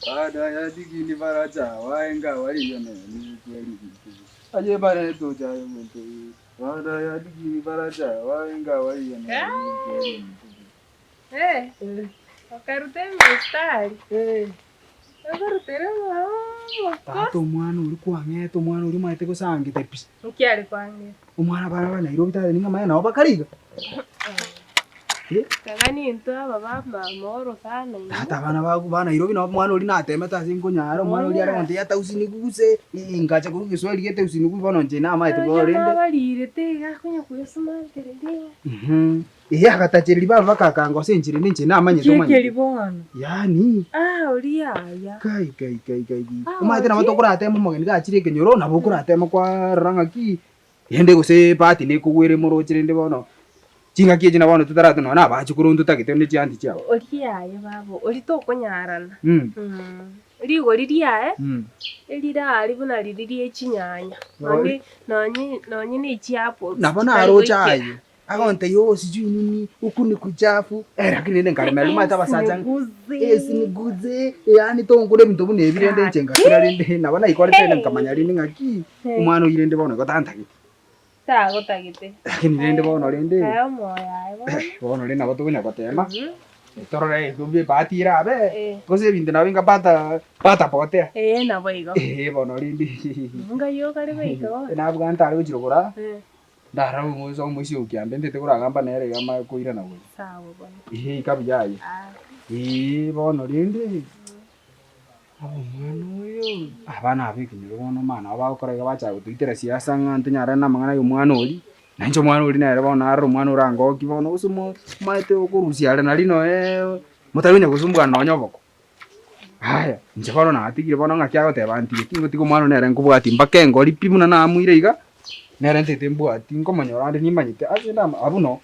Baada ya digini baracha waenga waliyo ni kweli aje bare toja muntu baada ya digini baracha waenga waliyo ni kweli Eh, okaruta emistari. Eh. Okarutera omoko. Tata omwana oria kwang'ete omwana oria omanyete gosangete pi. Nki are kwang'eta? Omwana bara ba Nairobi tata ning'a amanye nabo bakare iga. Eh? Kaga nintwe aba ba mama orosana inwe. Tata abana bago ba Nairobi nabo omwana oria natemete ase nkonyara omwana oria are gontebia ata usiniguse ngacha korwa egeswahili gete usiniguse bono inche namaete bo Oyo rende. mwabarirete iga konya kwesumantereria. Mh, eeh agatachereria baba bakakanga ase enchera ende inche namanyete Ki omanyete. ekeri bono? Yaani. Ah oria aya. Kai kai kai kai kai. Ah, Omanyete nabo ochi. tokoratema omogeni gachire ekenyoro nabo okoratema kwarora ng'aki rende gose ebahati nekogwera emoroche rende bono chingaki echi na bono totarate nonya na abachukuru ntotagete ne chianti chiabo. Oria aye baba oria tokonyarana. Rigori riaye erire aria buna riria rie chinyanya nonye nonye nonye ne chiapples Nabo chitari naroche goikera. aye, agontebia oh sijui nini huku ni kuchafu eh lakini rende nkaremerwa omanyete abasacha esiniguze yaani tonkora ebinto buna ebi rende inche ngakira rende nabo naikorete rende nkamanya rende ng'aki omwana oyio rende bono igo tantageti. Tagotagete. Lakini rende bono rende Kae omoyo aye bono. bono rende nabo tokonya gotema torore ebahati erabe Eh. gose ebinto nabo inga bata batapotea. Ee nabo igo. Eeh bono rende Ngai okare goika bono. nabwo ntare gochia kogora Eh. Ndarora omoisa omoisia o kiambe ntete koragamba nere iga amanye koirana gocha. Sawa bono. Eeh ika buya aye. Ah. Eeh bono rende, abe omwana oyo, abana aba ekenyoro bono omanye nabo bagokora iga bachaka gotoitera siasa ng'a ntonyarane na amang'ana ya omwana oria, na inche omwana oria nere bono narora omwana orangokie bono gose mo omanyete okorusia are nari noe motari konya gosumbwana nonye oboko. Aya, inche bono natigire bono ng'aki agoteba ntige, tingotiga omwana one nere nkobwatia mpaka engori pi buna namoire iga, nere ntete mbwati nkomonyora ande nimanyete ase ndama abwo noo.